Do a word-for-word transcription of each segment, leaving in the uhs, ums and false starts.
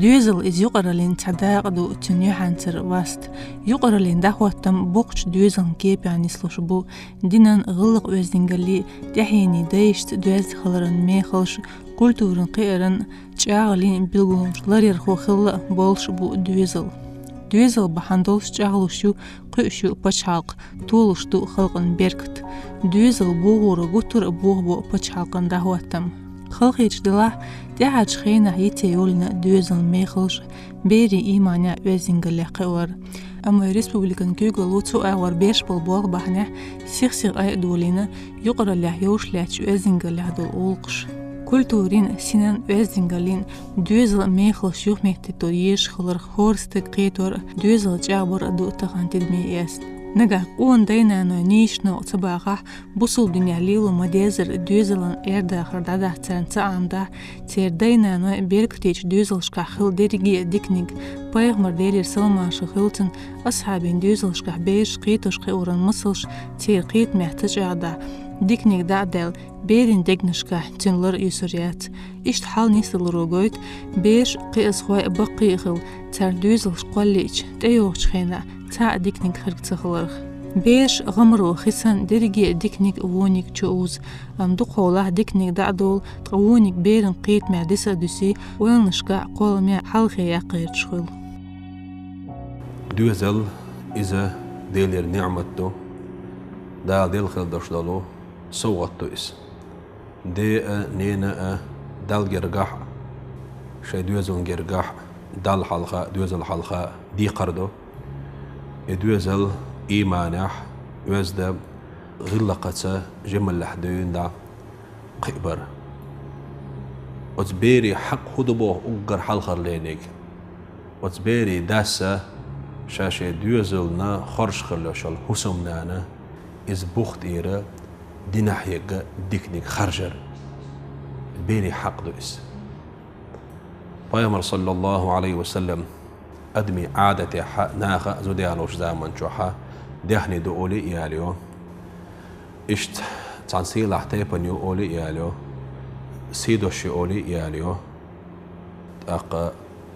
Доьзал иза юкъараллин цхьа дакъа ду, цуьнан юьхьанцара васт. Юкъараллин дӀахӀоттам боккхачу доьзалан кепехь нислуш бу, динан, гӀиллакх-оьздангаллин, тӀаьхьенийн дайшца доьзна хиларан мехалш, культуран кхиаран, чӀагӀлин билгалонаш ларъярхо хилла болуш бу доьзал. Доьзал бахьана долуш чӀагӀлуш ю, кхуьуш ю пачхьалкх, толуш ду халкъан беркат. Доьзал богӀура гуттар а бохабо пачхьалкхан дӀахӀоттам. Халахеташ делахь, тӀаьхьарчу хенахь йицъян йолийна доьзалан мехалш берийн ийманехь, оьздангаллехь кхиор. Амма республикан куьйгалло цу агӀор беш болу болх бахьанехь сих-сиха айа долийна юкъараллехь йолуш лаьттачу оьздангаллехь долу гӀуллакхаш. Культурин, синан, оьздангаллин, доьзалан мехалш юхаметтахӀитто езаш хиларх хӀора стаг кхетор а, доьзал чӀагӀбар а ду тахана тидаме эцна. Нагахь къона дай-наной нийсачу новкъа ца бахахь, бусалба динехь лело ма-деззара доьзалан арадахар дӀадахьа царна ца Ӏамадахь, церан дай-наной беркатечу доьзалшкахь хилла дерриге а диканиг, пайхамар, Делера салам-маршалла хуьлда цунна, асхьабийн доьзалшкахь бераш кхетош кхиоран масалш церан кхетамехь ца чӀагӀдахь, диканиг дӀа а даьлла, берийн дегнашкахь цуьнан лар юьсур яц. Иштта хьал нисдаларо гойту, бераш, кхиазхой а баккхий а хилла, царна доьзалш кхоллийтича, тӀейогӀучу хенахь цхьа а диканиг хирг ца хиларх. Бераш гӀамаро хи санна дерриге а диканиг, вониг чуузу, амма дукхахьолахь диканиг дӀа а долу, ткъа вониг беран кхетамехь диса а дуьсий, ойланашкахь, кхолламехь хьалхе яккха гӀерташ хуьлу. Доьзал, иза Делера ниӀмат ду, Дала делла хила долуш долу совгӀат ду иза. Де а, нена а Далла гергахь а, шайн доьзална гергахь а, Далла хьалха а, доьзална хьалха а декхар ду. И доьзал ийманехь, оьзда, гӀиллакхаца, жималлехь дуьйна дӀа кхиабар. Оцу берийн хьакъ хӀун ду боху уггар хьалхара лерниг? Оцу берийн дас а, ша шен доьзална хоржуш хилла йолу хӀусамнана, иза бух тӀера динехь ерг а диканиг харжар. Берийн хьакъ ду иза. Пайхамар, саллаллаху Ӏалайхи ва саллам, адамийн Ӏадатехь а, наха а зуда ялочу заман чохь а даьхни ду олий а ялайо, иштта цхьана сийлахь тайпана ю олий а ялайо, сий дош ю олий а ялайо, тӀаккха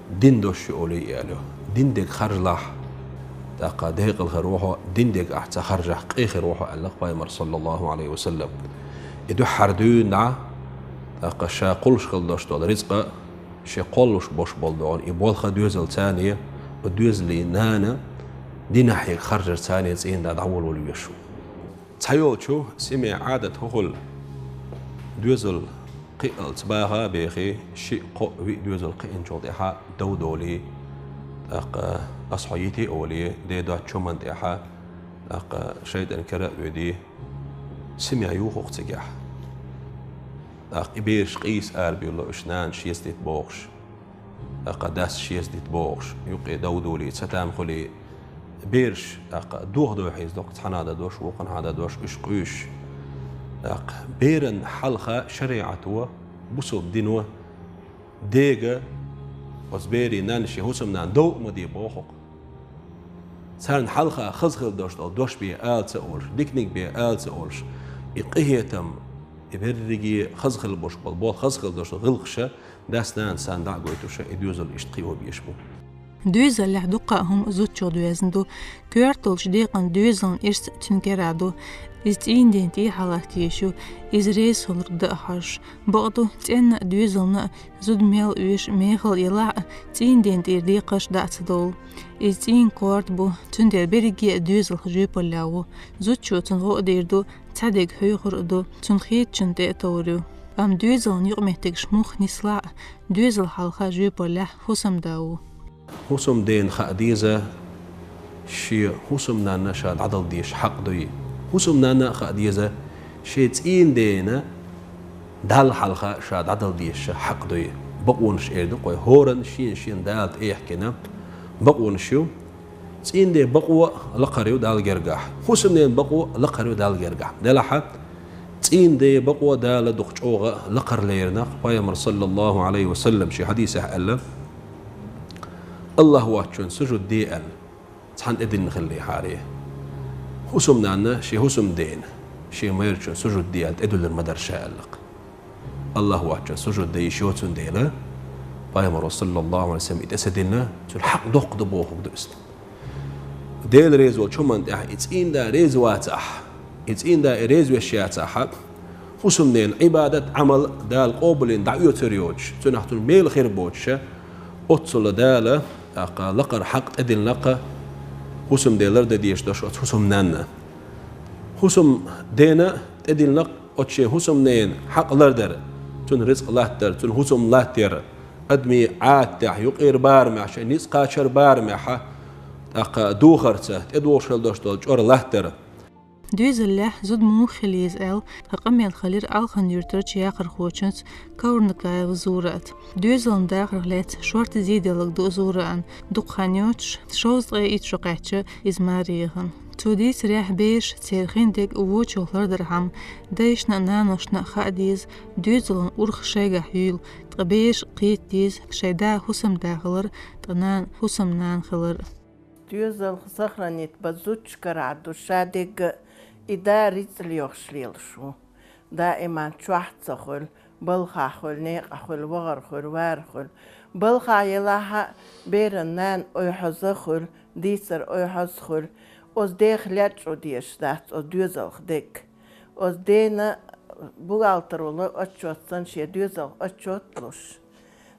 дин дош ю олий а ялайо. Дин дерг харжалахь, тӀаккха декъала хир ву хьо, дин дерг ахь ца харжахь, къен хир ву хьо, аьлла-кх Пайхамар, саллаллаху Ӏалайхи ва саллам. И дуьххьара дуьйна дӀа, тӀаккха ша кхуллуш хила долуш долу рицкъа, шен кхоллуш болуш болу догӀу и болх а доьзалца, и доьзалийн нана динехь ерг харжарца цӀийнда дӀаволавала везаш ву. Цхьайолчу семьян Ӏадат хӀун хуьлу? Доьзал кхиалц баха а бехий, шиъ, кхоъ, виъ доьзал кхиъначул тӀаьхьа дов долий, тӀаккха ас хьо йитий олий, ден доцчу хӀуманна тӀаьхьа, тӀаккха шайтӀан кара а воьдий, семья юху-кх цигахь. ТӀаккха и бераш къийса арабевлла, уьш нана шеца дита бохуш, тӀаккха дас шеца дита бохуш, юккъе дов долий, цатам хуьлий, бераш, тӀаккха дохадо хьийзадо-кх, цхьанхьа дан дош, вукхунхьа дан дош, уьш къуьйсуш. ТӀаккха беран хьалха шариӀато, бусалба дино дега оцу берийн нанна шен хӀусамнана дов а ма де боху-кх. Царна хьалха хаза хила долуш долу дош бен ала ца олуш, диканиг бен ала ца олуш, и къинхетам, и берриге хаза хила болуш болу, болх хаза хила долуш долу гӀиллакхаш дас-нанас санна дӀа а гойтуш, и доьзал иштта кхио безаш бу. Доьзалехь дуккха а хӀума зудчух доьзна ду. Коьрта долчу декъан доьзалан ирс цуьнан керахь ду. Иза цӀийнан ден тӀехьа латта езаш ю, иза реза хиларг дан а хьожуш. Бакъду, цӀенна а, доьзална а зуда мел оьшу мехала елахь а, цӀийнан ден тӀера декхарш дӀа а ца довлу. Иза цӀийнан корта бу, цундела берриге а доьзалх жоьпаллехь ву. Зудчо цунна гӀо а дийр ду, цхьа дерг хьоьхур а ду, цунна хетачунна тӀе а товр ю. Амма доьзалан юкъаметтигаш муха нислахь а, доьзал хьалха жоьпаллехь хӀусамда ву. ХӀусамдена хаа деза, шен хӀусамнанна ша дӀадала дезаш хьакъ дуй. ХӀусамнанна а хаа деза, шен цӀийнан дена Далла хьалха ша дӀадала дезаш хьакъ дуй. Бакъонаш эр ду-кх вай, хӀоранна шена-шена Дала тӀеэхкина бакъонаш ю. ЦӀийнан ден бакъо лакхара ю Далла гергахь. ХӀусамнен бакъо лакхара ю Далла гергахь. Делахь а, цӀийнан ден бакъо Дала дукха чӀогӀа лакхара лерина. Пайхамар, саллаллаху Ӏалайхи ва саллам, шен хьадисехь аьлла: «АллахӀ воцчунна сужуд де», – аьлла, цхьана тӀедиллина хиллехьара. ХӀусамнанна шен хӀусамдена, шен майрачунна сужуд де аьлла, тӀедуьллур ма дара ша аьлла-кх. АллахӀ воцчунна сужуд дан йиш йоцун дела, Пайхамара, саллаллаху Ӏалайхи ва саллам, и тӀе ца динна, цуьнан хьакъ доккха ду бохург ду иза. Дела реза волчу хӀуманна тӀехь и цӀийнда реза вацахь, и цӀийнда и реза веш яцахь, хӀусамненан Ӏибадат, Ӏамал Дала къобалйина дӀаоьцур йоцуш, цунах цунна мела хир боцуш, оццула Дала, тӀаккха, лакхара хьакъ тӀедиллина-кх хӀусамде лардан дезаш долуш оцу хӀусамнанна. ХӀусамдена тӀедиллина-кх оцу шен хӀусамненан хьакъ лардар, цунна рицкъ латтар, цунна хӀусам латтар, адамийн Ӏадатехь, юкъера барамехь, шайн ницкъ кхачар барамехь, тӀаккха духарца тӀедогӀуш хила долуш долу чӀор латтар. Доьзалехь зуда муха хила еза аьлла, тхан къамел хилира Алхан-Юьртарчу яккхархочуьнца Каурнакаева Зурата. Доьзалан дахарх лаьцна шорта зеделларг ду Зуратан, дукха хан йоцуш, шовзткъе итт шо кхаьчна иза маре яхана. Цо дийцарехь, бераш церан хиндерг вочух лардархьама, дайшна а, наношна а хаа деза, доьзалан урхалла шайгахь юйла, ткъа бераш а кхета деза, шайн да хӀусамда хилар, ткъа нана хӀусамнана хилар. Доьзалх сохранить бан зудчун карахь ду, ша дерг а и да рицкъ лоьхуш лелаш ву. Даиман чохь а ца хуьлу, балхахь хуьлу, некъахь хуьлу, вахар хуьлу, вар хуьлу. Балхахь елахь а, беран нана ойхьаза хуьлу, дийцар ойхьаза хуьлу. Оцу дех лечкъо дезаш дац оцу доьзалх дерг. Оцу дена бухгалтер волу отчёт санна шен доьзалх отчёт луш.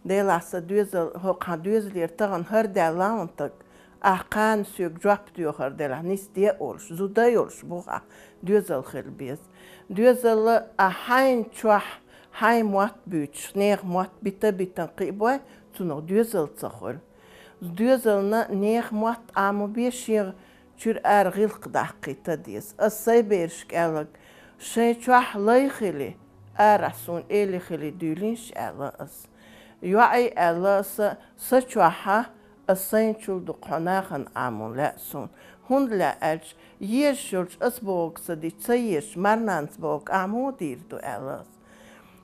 Делахь сан доьзал, хӀокху хьан доьзалера тахана хӀара даьлла хьуна таг, ахь кхана соьга жоп доьхур делахь, нисде а олуш, зуда а йолуш бу хьан доьзал хила беза. Доьзалла а хьайн чохь, хьайн мотт буьйцуш, нехан мотт бита а битина кхиабой, цунах доьзал ца хуьлу. Доьзална нехан мотт Ӏамо бен шен чуьра ара гӀиллакх даккхийта деза. Ас сайн берашка аьлларг, шайн чохь лай хили, арахь суна эли хили дуьйлийша аьлла ас. ЙоӀий аьлла ас, сан чохь а, ас сайначул дукха хьо нахана Ӏамо лаьа суна. ХӀунда лаьа аьлча, езаш йолчу ас бохург ца дича, ца езачу марнанца бохург ахь муха дийр ду аьлла ас.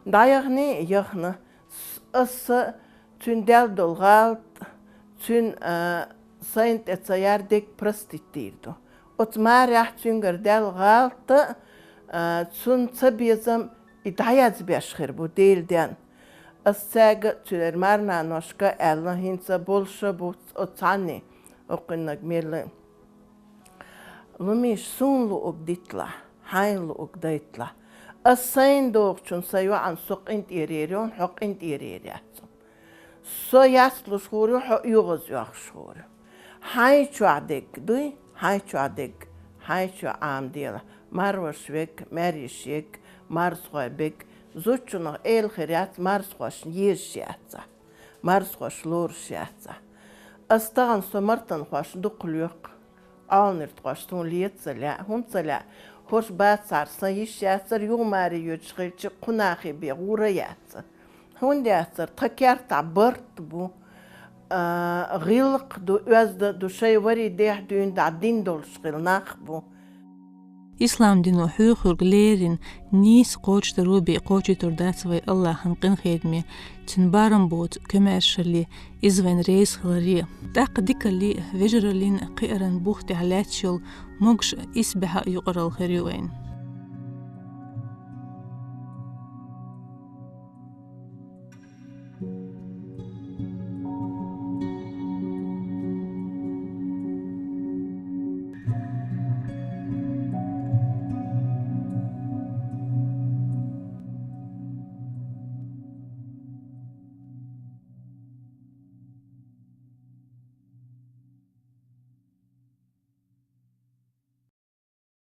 ДӀаяхний а яхна, с-, ас са цуьнан даьлла долу гӀалат, цуьнан, а, сайна тӀе ца яр дерг простить дийр ду. Оцу марехь цуьнгара даьлла гӀалат а, а, цунна ца безам и дӀаязбеш хир бу Делан денна. Ас цаьрга а, цуьнан марнаношка а аьлла, хӀинца болуш а бу оцу цхьанне, оккхуьннаг мелла. Лумиш, суна луург диталахь, хьайна луург дайталахь. Ас сайна догӀучунна сан йоӀана со къинтӀера ер йону, хьо къинтӀера ер яц. Со яцлуш гӀур ю, хьо оьгӀаз оьхуш гӀур ю. Хьайн чохь дерг дуй, хьайн чохь дерг, хьайн чохь Ӏамаделахь. Марваш верг, маьрйиш ерг, марзхой берг, зудчунах эла хир яц, марзхошна езаш яцахь, марзхош лоруш яцахь. Ас тахана со мартанхошна дукха лоькху. Ӏалниртхошна суна леца ца лаьа, хӀунда ца лаьа, хӀорш бацахьара сан йиш яцара, юха маре йоьдуш хилча, кху нахе бен гӀур а яцара. ХӀунда яцара, тхан кертахь барт бу, а, гӀиллакх ду, оьзда ду, шайн варий дехьа дуьйна дӀа дин долуш хилла нах бу. Ислам дино хьоьхург леррина нийса кхочушдаро бен кхочуьйтур дац вай АллахӀан къинхетаме, цуьнан барам боцу комаьршалле, иза вайна реза хиларе. ТӀаккха дикалле а, вежараллин а кхиаран бух тӀехь лаьтташ йолу могуш а, исбаьхьа а юкъаралла хир ю вайна.